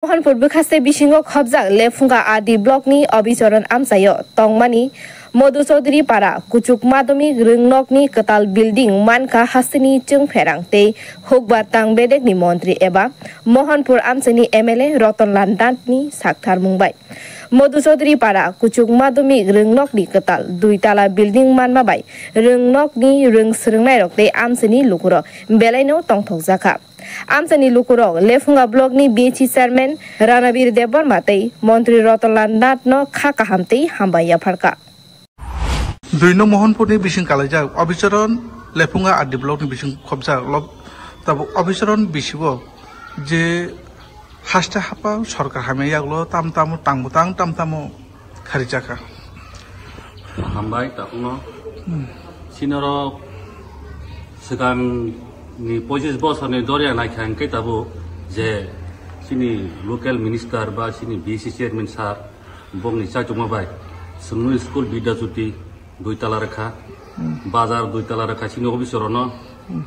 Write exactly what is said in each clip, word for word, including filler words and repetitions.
Mohanpur bwkhaste bisingo khobjak Lephunga R D block ni Abhicharan amchaio tongmani Madhu Chaudhary para kuchuk madhyamik rwngnokni kwtal building mankha hasteni chwngpherang tei hukbar tang bedekni montri eba Mohanpur amchaini M L A Ratan Lal Nath ni sakthar mung bai. Madhu Chaudhary para kuchuk madhyamik rwngnokni kwtal dui tala building manma bai rwngnokni rwng swrwngnairok tei amchaini lukurok belaino tongthokjakha. Amchaini lukurok Lephunga block ni B H C chairman Ranabir Debbarma tei montri Ratan Lal Nath no kha kaham tei hambai yapharkha. Dui no Mohanpur ni bising kalaijak Abhicharan Lephunga R D block ni bising khobjak lok tabuk Abhicharan bisibo je haste hapang sorkar hamya yagulo tam tamo tang bwtang tam tamo kharijakha. Hambai takhukno. Hmm. Sinorok swkang ni pochis bosorni dorya naikha hwnkhe tabuk je chini local minister ba chini B C chairman sir bongni chaichukma bai chwngno school Bidya Jyoti dui tala rwkha, hmm, bazar dui tala rwkha chini office rokno. Hmm.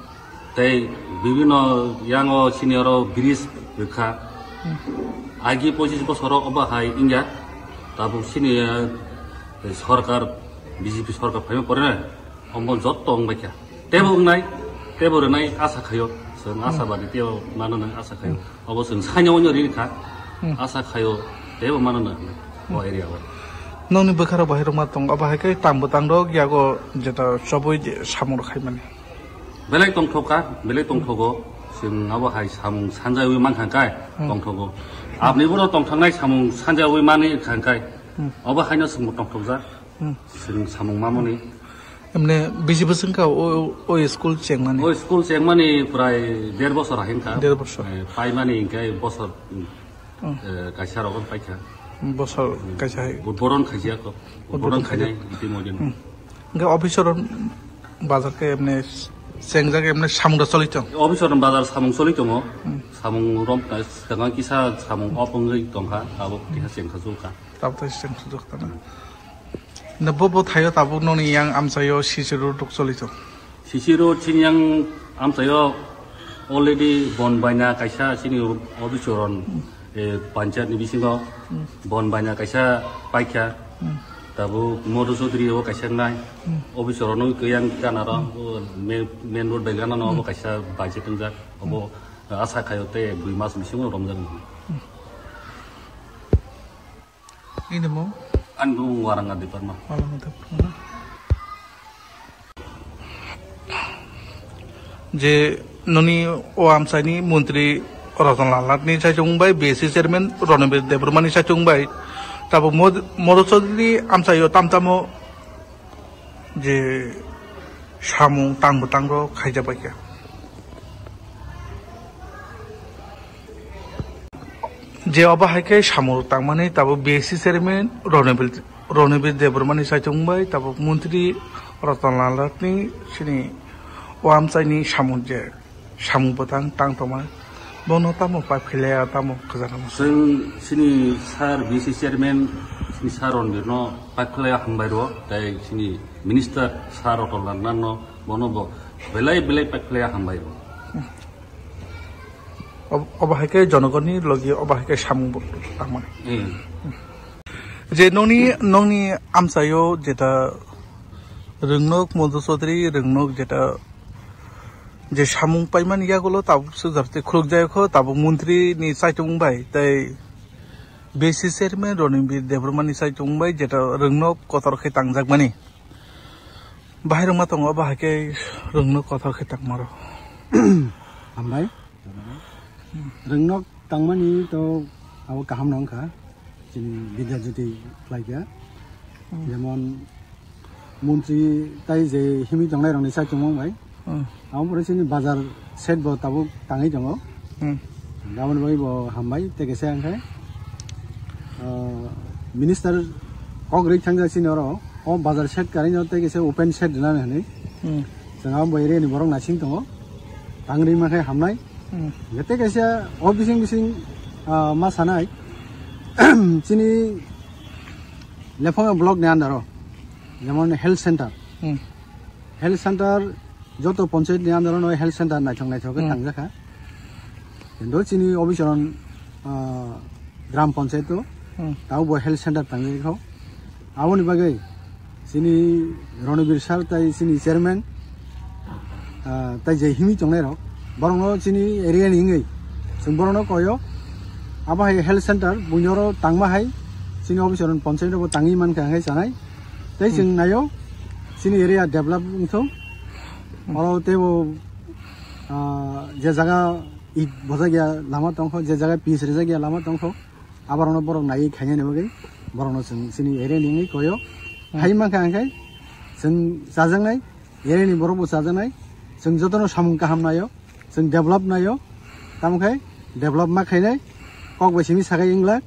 Tei bibino yango sini oro bridge rwkha. Hmm. Agi pochis bosoro obo hai wngya. Tabuk sini, eh, sorkar, B J P sorkar phaima pore omo jotto wngbaikha. Tebo wngnai, tebo rwnai asa khaio. Chwng, hmm, asabadi tebo mano nang asa khaio. Hmm. Obo chwng saino oino ri kha. Hmm. Asa khaio tebo mano nang o area o. Nokni bwkharok bahai rwma tongo, abo hai khe tang bwtang rok yago jeta chobwi samung rok khaimani. Belai tongthok kha, belai tongthogo. Chwng abo hai samung sanjaiwi mankha khe, hmm, tongthogo. Aboni boro tongthoknai samung sanjaiwi mani kha khe, hmm, abo haino chwngbo tongthokjak. Hmm. Chwng samung mamani. Emne bisi bwswng kha o, o school chengmani? O school chengmani prai der bosor ahim kha. Der bosor. Eh, paimani hwnkhe bosor, hmm, eh, kaisa rogon paikha. Bosor kaisa hai. Bo-, boron khaijak ko. Bo-, boron boron khaijak. Khainai, iti mojin. Hmm. Hwnkhe office o bazar khe emne chengjak emne samung da choli tong? Office o bazar samung choli tongo. Hmm. Samung rom, eh, swkang kisa samung off wngwi tongkha, abo kisa chengkha jukha. Tabuk tei chengkha jukha na. Na bo, bo thaio tabuk noni yang amchaio C C road rok choli tong? C C road chini yang amchaio already bon baina kaisa chini office o ron, eh, panchayat ni bisingo, hmm, bon baina kaisa paikha. Hmm. Tabuk Madhu Chaudhary o kaisa nai. Hmm. Office o ron khe yang gana ro, hmm, o main, main road bai gana no, hmm, obo kaisa budget wngjak. Obo, hmm, asa khaio tei dui mas bisingo romjak. Hmm. Nini mung? Ani mung Waranga Debbarma. Waranga Debbarma. Je noni o amchaini montri Ratan Lal Nath ni saichung bai, B S C chairman Ranabir Debbarma ni saichung bai, tabuk Mod-, Madhu Chaudhary amchaio tam tamo je samung tang bwtang rok khaijak bai kha. Je obo hai khe samung tangmani tabuk B S C chairman Ranabir, Ranabir Debbarma ni saichung bai tabuk montri Ratan Lal Nath ni sini o amchaini samung je samung bwtang tang tongma, bono tamo pipe khlaiya, tamo khajana masa. Chwng chini sir B C chairman, chini sir Ranbir no pipe khlaiya hambai rwo, tei chini minister sir Ratan Lal Nath no bono bo belai belai pipe khlaiya hambai rwo. Ob-, obo hai khe jonogonni logi obo hai khe samung bo tangmani. Hmm. Je nongni, nongni amchaio jeta rwngnok Madhu Chaudhary, rwngnok jeta je samung paimani yagulo tabuk sujak tei khulukjak kho, tabuk montri ni saichung bai tei B C chairman Ranbir Debbarma ni saichung bai jeta rwngnok kotor khe tangjakmani. Bahai rwngma tongo, bahai khe rwngnok kotor khe tangma rw. Hambai. Rwngnok tangmani to abo kaham no wngkha. Chini Bidya Jyoti khlaikha. Hmm. Jemon montri tai je himwi tongnai rokni saichung bai. Hmm. Abo pore chini bazar shed bo tabuk tangwi tongo. Hmm. Aboni bagwi bo hambai tei kaisa hwnkhe, ah, minister kok rwk thangjak chini oro. O bazar shed karwi no tei kaisa open shed rwnani hwnwi. Hmm. Chwng abo bai reni borok naising tongo. Tangri ma khe hamnai. Hmm. Tei kaisa o bising bising, ah, ma sanai. Chini Lephunga block ni under o. Jemon health center. Hmm. Health center joto panchayat ni under o no health center naithok naithok khe, hmm, tangjakha. Kintu chini office o ah, Gram Panchayat o, Hmm. Tabo bo health center tangwi kho. Aboni bagwi chini Ronobir sir tai chini chairman, ah, tai je himwi tongnai rok, borokno chini area ni wngwi chwng borokno koyo. Abo hai health center buino oro tangma hai chini officer on panchayat bo tangwi mankha hai chanai. Tei Hmm. chwng nayo chini area develop wngthung. Hmm. Oro teibo, ah, je jaga it bojak ya lama tongkho, je jaga pitch rijak ya lama tongkho, aborokno borok naiwi khainani bagwi borokno chwng chini area ni wngwi koyo. Hmm. Hai mankha hwnkhe chwng chajaknai, area ni borok bo chajaknai, chwng jotono samung kaham naio, chwng develop naio, tamo khe develop ma khainai, kok bai simi sakai wngla,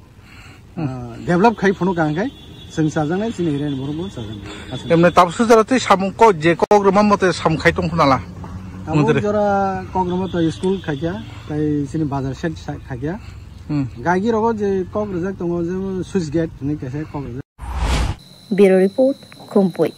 Hmm. ah, develop khai phunuk ang khe chwng chajaknai, chini area ni borok bo chajaknai. Aswk. Emne tabuk jora tei samung kok je kok rwma mote samung khai tong khunala. Tabuk Mundre. Jora kok rwma to school khaikya, tai chini bazar shed sa-, khaikya. Hmm. Gaigi rogo je kok rwjak tongo, je switch gate hinwi kaisa kok rwjak. Bureau Report, Khumpui.